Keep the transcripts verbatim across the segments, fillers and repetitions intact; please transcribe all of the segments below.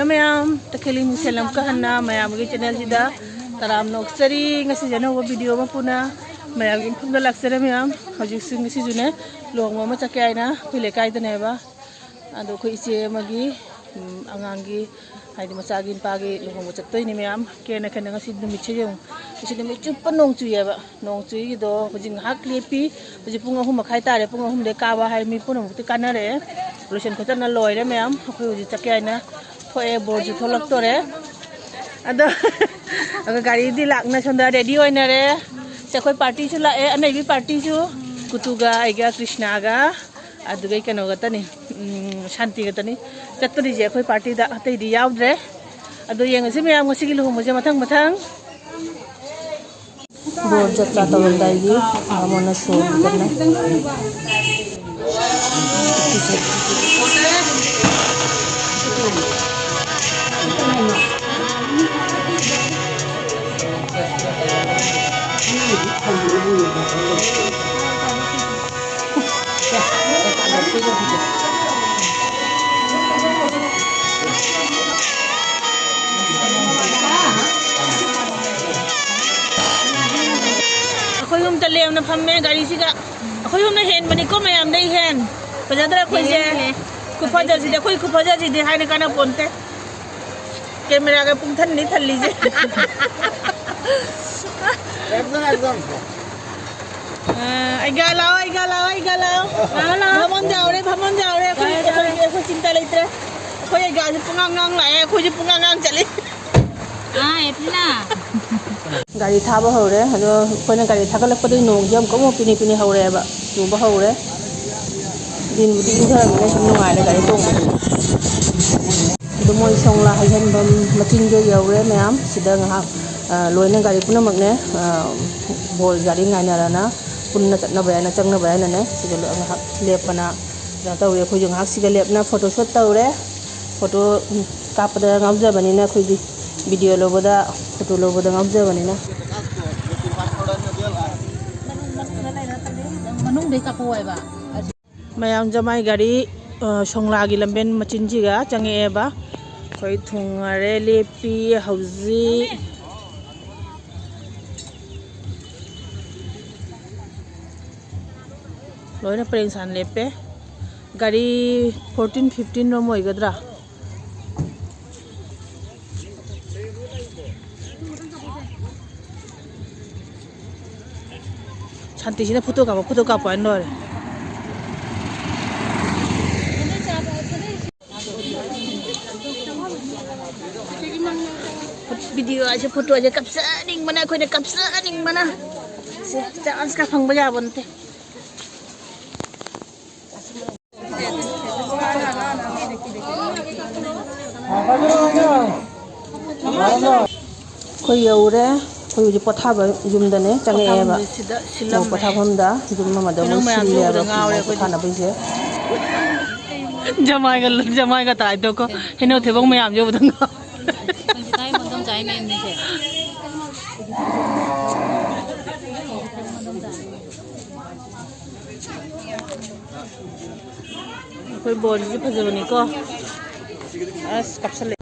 ꯃꯌꯥꯝ, ꯇꯈꯦꯜ ꯏꯃꯨꯡ ꯁꯦꯜ ꯑꯃꯨꯛꯀ ꯍꯟꯅ ꯃꯌꯥꯝꯒꯤ ꯆꯦꯅꯦꯜꯁꯤꯗ ꯇꯔꯥꯝꯅ ꯑꯣꯛꯆꯔꯤ꯫ ꯉꯁꯤꯁꯦ ꯑꯅꯧꯕ ꯚꯤꯗꯤꯑꯣ ꯑꯃ ꯄꯨꯅ ꯃꯌꯥꯝꯒꯤ ꯏꯐꯝꯗ ꯂꯥꯛꯆꯔꯦ ꯃꯌꯥꯝ꯫ ꯍꯧꯖꯤꯛꯁꯨ ꯉꯁꯤꯁꯨꯅꯦ ꯂꯨꯍꯣꯡꯕ ꯑꯃ ꯆꯠꯀꯦ ꯍꯥꯏꯅ ꯑꯩꯈꯣꯏ ꯂꯩꯀꯥꯏꯗꯅꯦꯕ꯫ ꯑꯗꯣ ꯑꯩꯈꯣꯏ ꯏꯆꯦ ꯑꯃꯒꯤ, ꯎꯝ, ꯑꯉꯥꯡꯒꯤ, ꯍꯥꯏꯗꯤ ꯃꯆꯥꯒꯤ ꯅꯨꯄꯥꯒꯤ ꯂꯨꯍꯣꯡꯕ ꯆꯠꯇꯣꯏꯅꯦ ꯃꯌꯥꯝ꯫ ꯀꯦꯅ ꯀꯦꯅ ꯉꯁꯤ ꯅꯨꯃꯤꯠꯁꯦ ꯌꯦꯡꯉꯨ꯫ ꯉꯁꯤ ꯅꯨꯃꯤꯠ ꯆꯨꯞꯄ ꯅꯣꯡ ꯆꯨꯏꯌꯦꯕ꯫ ꯅꯣꯡ ꯆꯨꯏꯒꯤꯗꯣ ꯍꯧꯖꯤꯛ ꯉꯥꯏꯍꯥꯛ ꯂꯦꯞꯄꯤ꯫ ꯍꯧꯖꯤꯛ ꯄꯨꯡ ꯑꯍꯨꯝ ꯃꯈꯥꯏ ꯇꯥꯔꯦ꯫ ꯄꯨꯡ ꯑꯍꯨꯝꯗꯩ ꯀꯥꯕ ꯍꯥꯏ ꯃꯤ ꯄꯨꯝꯅꯃꯛꯇꯤ ꯀꯥꯟꯅꯔꯛꯑꯦ꯫ ꯂꯣꯏꯁꯟ ꯈꯣꯠꯆꯟꯅ ꯂꯣꯏꯔꯦ ꯃꯌꯥꯝ꯫ ꯑꯩꯈꯣꯏ ꯍꯧꯖꯤꯛ ꯆꯠꯀꯦ ꯍꯥꯏꯅ ꯊꯣꯛꯑꯦ꯫ ꯕꯣꯔꯁꯨ ꯊꯣꯛꯂꯛꯇꯣꯔꯦ꯫ ꯑꯗꯣ ꯑꯗꯣ ꯒꯥꯔꯤꯗꯤ ꯂꯥꯛꯅ ꯁꯣꯝꯗ ꯔꯦꯗꯤ ꯑꯣꯏꯅꯔꯦ꯫ ꯁꯦ ꯑꯩꯈꯣꯏ ꯄꯥꯔꯇꯤꯁꯨ ꯂꯥꯛꯑꯦ꯫ ꯑꯅꯩꯕꯤ ꯄꯥꯔꯇꯤꯁꯨ ꯀꯨꯇꯨꯒ ꯑꯩꯒ ꯀ꯭ꯔꯤꯁꯅꯥꯒ ꯑꯗꯨꯒ ꯀꯩꯅꯣ ꯈꯛꯇꯅꯤ, ꯎꯝ, ꯁꯥꯟꯇꯤ ꯈꯛꯇꯅꯤ ꯆꯠꯇꯣꯔꯤꯁꯦ ꯑꯩꯈꯣꯏ ꯄꯥꯔꯇꯤꯗ꯫ ꯑꯇꯩꯗꯤ ꯌꯥꯎꯗ꯭ꯔꯦ꯫ ꯑꯗꯣ ꯌꯦꯡꯉꯁꯤ ꯃꯌꯥꯝ ꯉꯁꯤꯒꯤ ꯂꯨꯍꯣꯡꯕꯁꯦ ꯃꯊꯪ ꯃꯊꯪ꯫ ꯕꯣꯔ ꯖꯇ꯭ꯔꯥ ꯇꯧꯔꯝꯗꯥꯏꯒꯤ ꯕꯥꯃꯣꯟꯅ ꯁꯣꯔ ꯀꯟꯅ꯫ ꯑꯩꯈꯣꯏ ꯑꯍꯨꯝꯇ ꯂꯦꯝꯅ ꯐꯝꯃꯦ ꯒꯥꯔꯤꯁꯤꯒ꯫ ꯑꯩꯈꯣꯏ ꯑꯍꯨꯝꯅ ꯍꯦꯟꯕꯅꯤꯀꯣ ꯃꯌꯥꯝꯗꯩ ꯍꯦꯟ꯫ ꯐꯖꯗ꯭ꯔꯥ ꯑꯩꯈꯣꯏꯁꯦ? ꯍꯦꯜꯂꯦ, ꯍꯦꯜꯂꯦ꯫ ꯈꯨꯐꯖꯁꯤꯗꯤ ꯑꯩꯈꯣꯏ ꯈꯨꯐꯖꯁꯤꯗꯤ ꯍꯥꯏꯅ ꯀꯥꯟꯅ ꯄꯣꯟꯇꯦ꯫ ꯀꯦꯃꯦꯔꯥꯒ ꯄꯨꯡꯊꯟꯅꯤ ꯊꯜꯂꯤꯁꯦ꯫ ꯑ, ꯑꯩꯒ ꯂꯥꯛꯑꯣ, ꯑꯩꯒ ꯂꯥꯛꯑꯣ, ꯑꯩꯒ ꯂꯥꯛꯑꯣ꯫ ꯂꯥꯛꯑꯣ, ꯂꯥꯛꯑꯣ꯫ ꯐꯝꯐꯝ ꯌꯥꯎꯔꯦ, ꯐꯝꯐꯝ ꯌꯥꯎꯔꯦ꯫ ꯑꯩꯈꯣꯏ, ꯌꯥꯎꯔꯦ, ꯌꯥꯎꯔꯦ꯫ ꯑꯩꯈꯣꯏ, ꯑꯩꯈꯣꯏ ꯆꯤꯟꯇ ꯂꯩꯇ꯭ꯔꯦ꯫ ꯑꯩꯈꯣꯏ ꯑꯩꯒꯥꯁꯦ ꯄꯨꯡꯉꯥꯡ ꯉꯥꯡ ꯂꯥꯛꯑꯦ, ꯑꯩꯈꯣꯏꯁꯦ ꯄꯨꯡꯉꯥꯡ ꯉꯥꯡ ꯆꯠꯂꯤ꯫ ꯑꯥ, ꯑꯦꯄ꯭ꯔꯤꯅꯥ꯫ ꯒꯥꯔꯤ ꯊꯥꯕ ꯍꯧꯔꯦ꯫ ꯑꯗꯣ ꯑꯩꯈꯣꯏꯅ ꯒꯥꯔꯤ ꯊꯥꯒꯠꯂꯛꯄꯗꯒꯤ ꯅꯣꯡꯁꯦ ꯑꯃꯨꯛꯀ ꯑꯃꯨꯛ ꯄꯤꯅꯤ ꯄꯤꯅꯤ ꯍꯧꯔꯛꯑꯦꯕ, ꯆꯨꯕ ꯍꯧꯔꯦ꯫ ꯗꯤꯟꯕꯨꯗꯤ ꯏꯪꯊꯔꯕꯅꯤꯅ ꯁꯨꯝ ꯅꯨꯡꯉꯥꯏꯔꯦ ꯒꯥꯔꯤ ꯇꯣꯡꯕꯗ꯫ ꯑꯗꯣ ꯃꯣꯏ ꯁꯣꯡꯂꯥ ꯍꯩꯍꯟꯐꯝ ꯃꯆꯤꯟꯗꯣ ꯌꯧꯔꯦ ꯃꯌꯥꯝ꯫ ꯁꯤꯗ ꯉꯥꯏꯍꯥꯛ, ꯑ, ꯂꯣꯏꯅ ꯒꯥꯔꯤ ꯄꯨꯝꯅꯃꯛꯅꯦ, ꯑ, ꯕꯣꯜ ꯒꯥꯔꯤ ꯉꯥꯏꯅꯔꯅ ꯄꯨꯟꯅ ꯆꯠꯅꯕ ꯍꯥꯏꯅ, ꯆꯪꯅꯕ ꯍꯥꯏꯅꯅꯦ꯫ ꯁꯤꯗ ꯂꯣꯏ ꯉꯥꯏꯍꯥꯛ ꯂꯦꯞꯄꯅ ꯀꯩꯅꯣ ꯇꯧꯔꯦ꯫ ꯑꯩꯈꯣꯏꯁꯨ ꯉꯥꯏꯍꯥꯛ ꯁꯤꯗ ꯂꯦꯞꯅ ꯐꯣꯇꯣ ꯁꯨꯠ ꯇꯧꯔꯦ꯫ ꯐꯣꯇꯣ, ꯎꯝ, ꯀꯥꯞꯄꯗ ꯉꯥꯎꯖꯕꯅꯤꯅ ꯑꯩꯈꯣꯏꯗꯤ, ꯚꯤꯗꯤꯑꯣ ꯂꯧꯕꯗ, ꯐꯣꯇꯣ ꯂꯧꯕꯗ ꯉꯥꯎꯖꯕꯅꯤꯅ꯫ ꯃꯅꯨꯡꯗꯩ ꯀꯥꯞꯄꯛꯑꯣ ꯍꯥꯏꯕ꯫ ꯃꯌꯥꯝ ꯖꯃꯥꯏ ꯒꯥꯔꯤ, ꯑ, ꯁꯣꯡꯂꯥꯒꯤ ꯂꯝꯕꯦꯟ ꯃꯆꯤꯟꯁꯤꯒ ꯆꯪꯉꯛꯑꯦꯕ꯫ ꯑꯩꯈꯣꯏ ꯊꯨꯡꯉꯔꯦ, ꯂꯦꯞꯄꯤ ꯍꯧꯖꯤꯛ꯫ ꯂꯣꯏꯅ ꯄꯔꯦꯡ ꯁꯥꯟꯅ ꯂꯦꯞꯄꯦ꯫ ꯒꯥꯔꯤ ꯐꯣꯔꯇꯤꯟ ꯐꯤꯐꯇꯤꯟ ꯔꯣꯝ ꯑꯣꯏꯒꯗ꯭ꯔꯥ? ꯁꯥꯟꯇꯤꯁꯤꯅ ꯐꯣꯇꯣ ꯀꯥꯞꯄꯣ, ꯐꯣꯇꯣ ꯀꯥꯞꯄꯣ ꯍꯥꯏꯅ ꯂꯣꯏꯔꯦ꯫ ꯚꯤꯗꯤꯑꯣ ꯍꯥꯏꯁꯦ, ꯐꯣꯇꯣ ꯍꯥꯏꯁꯦ ꯀꯥꯞꯆꯅꯤꯡꯕꯅ, ꯑꯩꯈꯣꯏꯅ ꯀꯥꯞꯆꯅꯤꯡꯕꯅ꯫ ꯁꯦ, ꯆꯥꯟꯁꯀ ꯐꯪꯕ ꯌꯥꯕ ꯅꯠꯇꯦ꯫ ꯑꯩꯈꯣꯏ ꯌꯧꯔꯦ꯫ ꯑꯩꯈꯣꯏ ꯍꯧꯖꯤꯛ ꯄꯣꯊꯥꯕ ꯌꯨꯝꯗꯅꯦ ꯆꯪꯉꯛꯑꯦꯕ꯫ ꯄꯣꯊꯥꯐꯝꯁꯤꯗ ꯁꯤꯜꯂꯝꯃꯦ꯫ ꯑꯣ, ꯄꯣꯊꯥꯐꯝꯗ ꯌꯨꯝ ꯑꯃꯗ ꯀꯩꯅꯣ ꯑꯃꯨꯛ ꯃꯌꯥꯝꯁꯦ ꯁꯤꯜꯂꯦꯕ ꯎꯕꯗ ꯉꯥꯎꯔꯦ ꯑꯩꯈꯣꯏꯗꯤ꯫ ꯄꯣꯊꯥꯅꯕꯩꯁꯦ꯫ ꯖꯃꯥꯏꯒ, ꯖꯃꯥꯏꯒ ꯇꯥꯏꯗꯣꯀꯣ꯫ ꯍꯩꯅꯧ ꯊꯩꯕꯣꯡ ꯃꯌꯥꯝꯁꯦ ꯎꯕꯗ ꯉꯥꯎꯔꯦ꯫ ꯑꯩꯈꯣꯏ ꯕꯣꯜꯁꯤꯁꯨ ꯐꯖꯕꯅꯤꯀꯣ꯫ ꯑꯁ, ꯀꯥꯞꯁꯜꯂꯛꯑꯦ꯫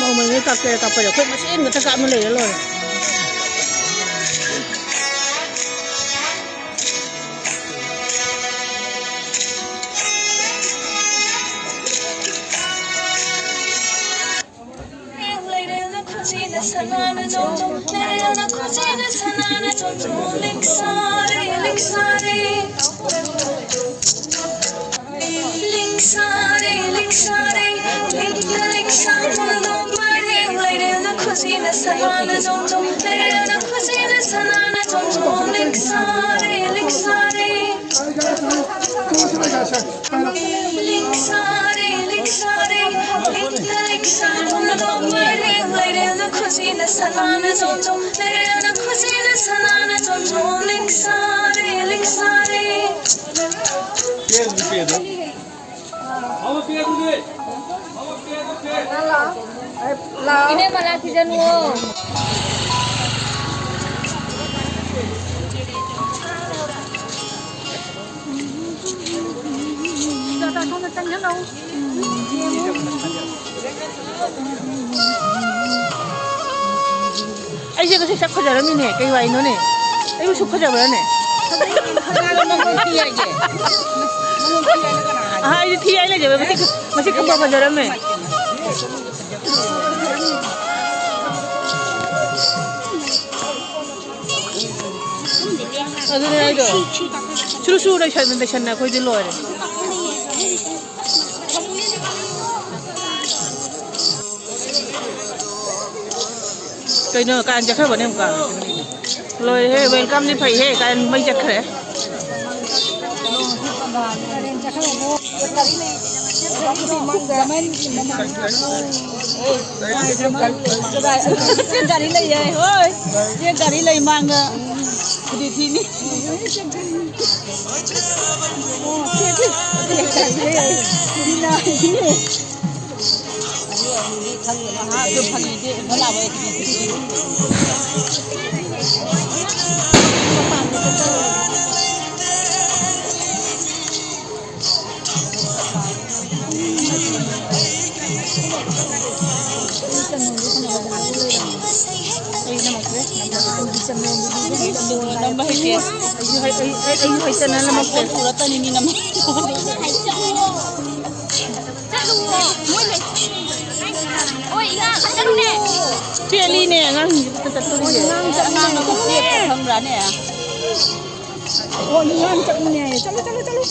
ꯃꯧ ꯃꯩꯅ ꯀꯥꯞꯀꯦꯔꯥ ꯀꯥꯞꯄꯣꯏꯔꯥ, ꯑꯩꯈꯣꯏ ꯃꯁꯦꯟ ꯈꯛꯇ ꯀꯥꯞꯅ ꯂꯩꯔ ꯂꯣꯏꯔꯦ꯫ ꯏꯅꯦ ꯃꯂꯥ ꯊꯤꯖꯟꯋꯣ꯫ ꯑꯩꯁꯦ ꯉꯁꯤ ꯁꯛ ꯐꯖꯔꯝꯃꯤꯅꯦ, ꯀꯩ ꯋꯥꯏꯅꯣꯅꯦ? ꯑꯩꯕꯨ ꯁꯨꯛ ꯐꯖꯕ꯭ꯔꯥꯅꯦ? ꯑꯍꯥ, ꯑꯩꯗꯤ ꯊꯤ ꯍꯥꯏ ꯂꯩꯖꯕ, ꯉꯁꯤ, ꯉꯁꯤ ꯈꯪꯐ ꯐꯖꯔꯝꯃꯦ꯫ ꯑꯗꯨꯅꯦ ꯑꯩꯗꯣ ꯁꯨꯔꯨ ꯁꯨꯔꯨ ꯂꯩꯁꯟ-, ꯂꯩꯁꯟꯅ ꯑꯩꯈꯣꯏꯗꯤ ꯂꯣꯏꯔꯦ꯫ ꯀꯩꯅꯣ, ꯀꯥꯏ ꯆꯠꯈ꯭ꯔꯕꯅꯦ ꯑꯃꯨꯛꯀ? ꯂꯣꯏꯔꯦꯍꯦ, welcome ꯗꯤ ꯐꯩꯍꯦ, ꯀꯥꯏ ꯃꯩ ꯆꯠꯈ꯭ꯔꯦ꯫ ꯒꯥꯔꯤ ꯂꯩꯌꯦ, ꯍꯣꯏ꯫ ꯒꯥꯔꯤ ꯂꯩ ꯃꯥꯡꯗ꯫ ꯑꯩ ꯅꯝꯃꯛꯇ꯭ꯔꯦ, ꯅꯝꯕ ꯍꯩꯇꯦ꯫ ꯑꯩꯁꯨ ꯍꯩ-, ꯑꯩ-, ꯑꯩ-, ꯑꯩꯁꯨ ꯍꯩꯇꯅ ꯅꯝꯃꯛꯇ꯭ꯔꯦ꯫ ꯄꯦꯜꯂꯤꯅꯦ ꯑꯉꯥꯡꯁꯤꯡꯁꯦ ꯈꯛꯇ ꯆꯠꯇꯣꯔꯤꯁꯦ꯫ ꯑꯉꯥꯡꯅꯕꯨ ꯆꯦꯞꯄ ꯈꯪꯕ꯭ꯔꯥꯅꯦ? ꯑꯣ, ꯉꯥꯡ ꯆꯠꯂꯨꯅꯦ꯫ ꯆꯠꯂꯨ, ꯆꯠꯂꯨ, ꯆꯠꯂꯨ꯫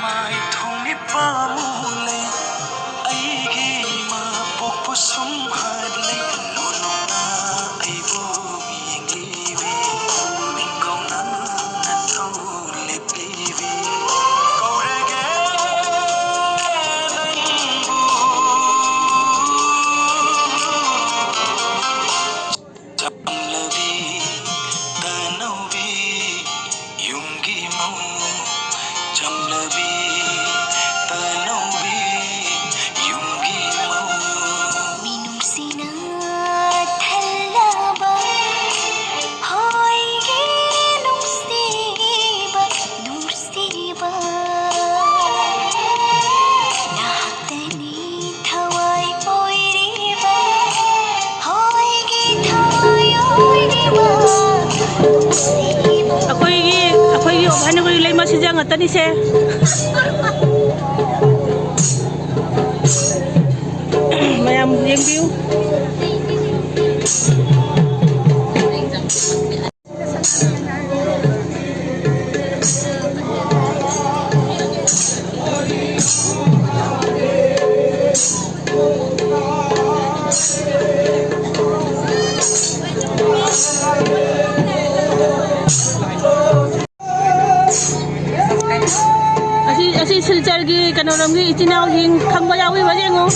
ꯃꯥꯏꯊꯣꯡ ꯃꯤꯄꯥꯝ ꯂꯩ, ꯑꯩꯒꯤ ꯏꯃꯥ ꯄꯣꯛꯄ ꯁꯨꯝ ꯍꯥꯠꯂꯤ, ꯂꯣꯟꯅ ꯑꯩꯕꯨ ꯌꯦꯡꯂꯤꯕꯤ, ꯃꯤꯡꯒꯧꯅ ꯅꯠꯇꯧ ꯂꯦꯞꯂꯤꯕꯤ, ꯀꯧꯔꯒꯦ ꯅꯪꯕꯨ꯫ ꯆꯝꯂꯕꯤ ꯇꯅꯧꯕꯤ ꯌꯨꯝꯒꯤ ꯃꯧ, ꯆꯝꯂꯕꯤ ꯇꯅꯧꯕꯤ ꯌꯨꯝꯒꯤ ꯃꯧ꯫ ꯃꯤꯅꯨꯡꯁꯤꯅ ꯊꯜꯂꯕ, ꯍꯣꯏꯒꯤ ꯅꯨꯡꯁꯤꯕ, ꯅꯨꯡꯁꯤꯕ꯫ ꯅꯍꯥꯛꯇꯅꯤ ꯊꯋꯥꯏ ꯑꯣꯏꯔꯤꯕ, ꯍꯣꯏꯒꯤ ꯊꯋꯥꯏ ꯑꯣꯏꯔꯤꯕ, ꯅꯨꯡꯁꯤꯕ꯫ ꯑꯩꯈꯣꯏꯒꯤ, ꯑꯩꯈꯣꯏꯒꯤ ꯑꯣꯚꯟ, ꯑꯩꯈꯣꯏꯒꯤ ꯂꯩꯃ ꯁꯤꯖ ꯉꯥꯛꯇꯅꯤꯁꯦ꯫ ꯃꯌꯥꯝ ꯌꯦꯡꯕꯤꯌꯨ꯫ ꯑꯁꯤ, ꯑꯁꯤ ꯁꯤꯜꯆꯔꯒꯤ ꯀꯩꯅꯣꯔꯣꯝꯒꯤ ꯏꯆꯤꯟ ꯏꯅꯥꯎꯁꯤꯡ ꯈꯪꯕ ꯌꯥꯎꯕꯤꯕ꯭ꯔꯥ ꯌꯦꯡꯉꯨ꯫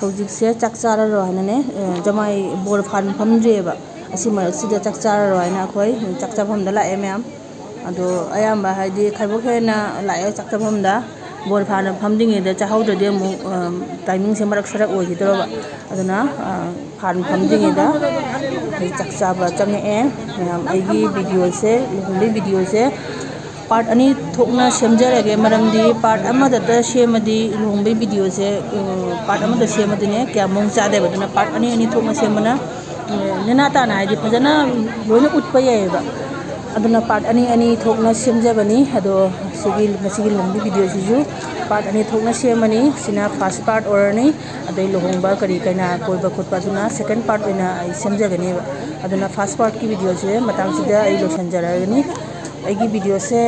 ꯍꯧꯖꯤꯛꯁꯦ ꯆꯥꯛ ꯆꯥꯔꯔꯣꯏ ꯍꯥꯏꯅꯅꯦ, ꯑ, ꯖꯃꯥꯏ ꯕꯣꯔ ꯐꯥꯟ ꯐꯝꯗ꯭ꯔꯤꯑꯕ꯫ ꯑꯁꯤ ꯃꯔꯛꯁꯤꯗ ꯆꯥꯛ ꯆꯥꯔꯔꯣꯏ ꯍꯥꯏꯅ ꯑꯩꯈꯣꯏ ꯆꯥꯛ ꯆꯥꯐꯝꯗ ꯂꯥꯛꯑꯦ ꯃꯌꯥꯝ꯫ ꯑꯗꯣ ꯑꯌꯥꯝꯕ ꯍꯥꯏꯗꯤ ꯈꯥꯏꯕꯣꯛ ꯍꯦꯟꯅ ꯂꯥꯛꯑꯦ ꯆꯥꯛ ꯆꯥꯐꯝꯗ꯫ ꯕꯣꯔ ꯐꯥꯟ ꯐꯝꯗ꯭ꯔꯤꯉꯩꯗ ꯆꯥꯍꯧꯗ꯭ꯔꯗꯤ ꯑꯃꯨꯛ, ꯑ, ꯇꯥꯏꯃꯤꯡꯁꯦ ꯃꯔꯛ ꯁꯔꯛ ꯑꯣꯏꯈꯤꯗꯧꯔꯕ꯫ ꯑꯗꯨꯅ, ꯑ, ꯐꯥꯟ ꯐꯝꯗ꯭ꯔꯤꯉꯩꯗ ꯑꯩ ꯆꯥꯛ ꯆꯥꯕ ꯆꯪꯉꯛꯑꯦ꯫ ꯃꯌꯥꯝ ꯑꯩꯒꯤ ꯚꯤꯗꯤꯑꯣꯁꯦ, ꯂꯨꯍꯣꯡꯕꯒꯤ ꯚꯤꯗꯤꯑꯣꯁꯦ ꯄꯥꯔꯠ ꯑꯅꯤ ꯊꯣꯛꯅ ꯁꯦꯝꯖꯔꯒꯦ, ꯃꯔꯝꯗꯤ ꯄꯥꯔꯠ ꯑꯃꯗꯇ ꯁꯦꯝꯃꯗꯤ ꯂꯨꯍꯣꯡꯕꯒꯤ ꯚꯤꯗꯤꯑꯣꯁꯦ, ꯎꯝ, ꯄꯥꯔꯠ ꯑꯃꯗ ꯁꯦꯝꯃꯗꯤꯅꯦ ꯀꯌꯥ ꯃꯑꯣꯡ ꯆꯥꯗꯦꯕ, ꯑꯗꯨꯅ ꯄꯥꯔꯠ ꯑꯅꯤ ꯑꯅꯤ ꯊꯣꯛꯅ ꯁꯦꯝꯕꯅ, ꯎꯝ, ꯅꯦꯅꯥ ꯇꯥꯅ ꯍꯥꯏꯗꯤ ꯐꯖꯅ ꯂꯣꯏꯅ ꯎꯠꯄ ꯌꯥꯏꯑꯕ꯫ ꯑꯗꯨꯅ ꯄꯥꯔꯠ ꯑꯅꯤ ꯑꯅꯤ ꯊꯣꯛꯅ ꯁꯦꯝꯖꯕꯅꯤ꯫ ꯑꯗꯣ ꯁꯤꯒꯤ, ꯉꯁꯤꯒꯤ ꯂꯨꯍꯣꯡꯕꯒꯤ ꯚꯤꯗꯤꯑꯣꯁꯤꯁꯨ ꯄꯥꯔꯠ ꯑꯅꯤ ꯊꯣꯛꯅ ꯁꯦꯝꯃꯅꯤ꯫ ꯁꯤꯅ ꯐꯥꯔꯁ ꯄꯥꯔꯠ ꯑꯣꯏꯔꯅꯤ꯫ ꯑꯗꯩ ꯂꯨꯍꯣꯡꯕ ꯀꯔꯤ ꯀꯩꯅꯥ ꯀꯣꯏꯕ ꯈꯣꯠꯄ ꯑꯗꯨꯅ ꯁꯦꯀꯦꯟ ꯄꯥꯔꯠ ꯑꯣꯏꯅ ꯑꯩ ꯁꯦꯝꯖꯒꯅꯦꯕ꯫ ꯑꯗꯨꯅ ꯐꯥꯔꯁ ꯄꯥꯔꯠꯀꯤ ꯚꯤꯗꯤꯑꯣꯁꯦ ꯃꯇꯥꯡꯁꯤꯗ ꯑꯩ ꯂꯣꯏꯁꯤꯟꯖꯔꯒꯅꯤ꯫ ꯑꯩꯒꯤ ꯚꯤꯗꯤꯑꯣꯁꯦ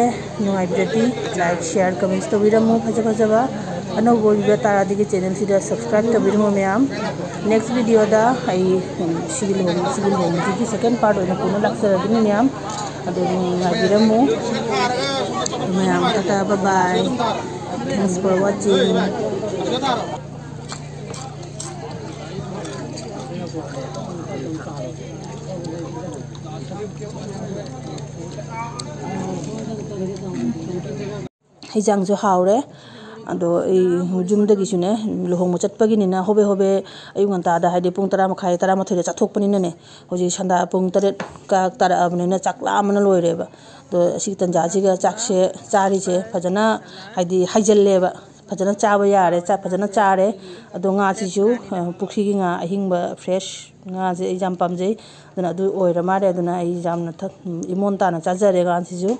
ꯅꯨꯡꯉꯥꯏꯕꯤꯔꯗꯤ ꯂꯥꯏꯛ, ꯁꯤꯌꯥꯔ, ꯀꯃꯦꯟꯁ ꯇꯧꯕꯤꯔꯝꯃꯨ꯫ ꯐꯖ ꯐꯖꯕ ꯑꯅꯧꯕ ꯑꯣꯏꯕꯤꯕ ꯇꯥꯔꯗꯤ ꯆꯦꯅꯦꯜꯁꯤꯗ ꯁꯕꯁꯀ꯭ꯔꯥꯏꯕ ꯇꯧꯕꯤꯔꯝꯃꯨ ꯃꯌꯥꯝ꯫ ꯅꯦꯛꯁ ꯚꯤꯗꯤꯑꯣꯗ ꯑꯩ, ꯎꯝ, ꯁꯤꯒꯤ ꯂꯨꯍꯣꯡꯕ, ꯁꯤꯒꯤ ꯂꯨꯍꯣꯡꯕꯁꯤꯒꯤ ꯁꯦꯀꯦꯟ ꯄꯥꯔꯠ ꯑꯣꯏꯅ ꯄꯨꯅ ꯂꯥꯛꯆꯔꯒꯅꯤ ꯃꯌꯥꯝ꯫ ꯑꯗꯨ ꯉꯥꯏꯕꯤꯔꯝꯃꯨ꯫ ꯃꯌꯥꯝ Tata, bye bye. Thanks for watching. ꯍꯩꯖꯥꯡꯁꯨ ꯍꯥꯎꯔꯦ꯫ ꯑꯗꯣ ꯑꯩ ꯌꯨꯝꯗꯒꯤꯁꯨꯅꯦ, ꯂꯨꯍꯣꯡꯕ ꯆꯠꯄꯒꯤꯅꯤꯅ ꯍꯣꯕꯦ ꯍꯣꯕꯦ ꯑꯌꯨꯛ ꯉꯟꯇꯥꯗ, ꯍꯥꯏꯗꯤ ꯄꯨꯡ ꯇꯔꯥ ꯃꯈꯥꯏ, ꯇꯔꯥꯃꯥꯊꯣꯏꯗ ꯆꯠꯊꯣꯛꯄꯅꯤꯅꯅꯦ, ꯍꯧꯖꯤꯛ ꯁꯟꯗꯥ ꯄꯨꯡ ꯇꯔꯦꯠ ꯀ ꯇꯥꯔꯛꯑꯕꯅꯤꯅ ꯆꯥꯛ ꯂꯥꯝꯕꯅ ꯂꯣꯏꯔꯦꯕ꯫ ꯑꯗꯣ ꯑꯁꯤꯒꯤ ꯇꯟꯖꯥꯁꯤꯒ ꯆꯥꯛꯁꯦ ꯆꯥꯔꯤꯁꯦ ꯐꯖꯅ, ꯍꯥꯏꯗꯤ ꯍꯥꯏꯖꯤꯜꯂꯦꯕ, ꯐꯖꯅ ꯆꯥꯕ ꯌꯥꯔꯦ, ꯆꯥꯛ ꯐꯖꯅ ꯆꯥꯔꯦ꯫ ꯑꯗꯣ ꯉꯥꯁꯤꯁꯨ, ꯑ, ꯄꯨꯈ꯭ꯔꯤꯒꯤ ꯉꯥ ꯑꯍꯤꯡꯕ ꯐ꯭ꯔꯦꯁ ꯉꯥꯁꯦ ꯑꯩ ꯌꯥꯝ ꯄꯥꯝꯖꯩ꯫ ꯑꯗꯨꯅ ꯑꯗꯨ ꯑꯣꯏꯔ ꯃꯥꯜꯂꯦ꯫ ꯑꯗꯨꯅ ꯑꯩ ꯌꯥꯝꯅ ꯊꯛ-, ꯏꯃꯣꯟ ꯇꯥꯅ ꯆꯥꯖꯔꯦ ꯉꯥꯁꯤꯁꯨ꯫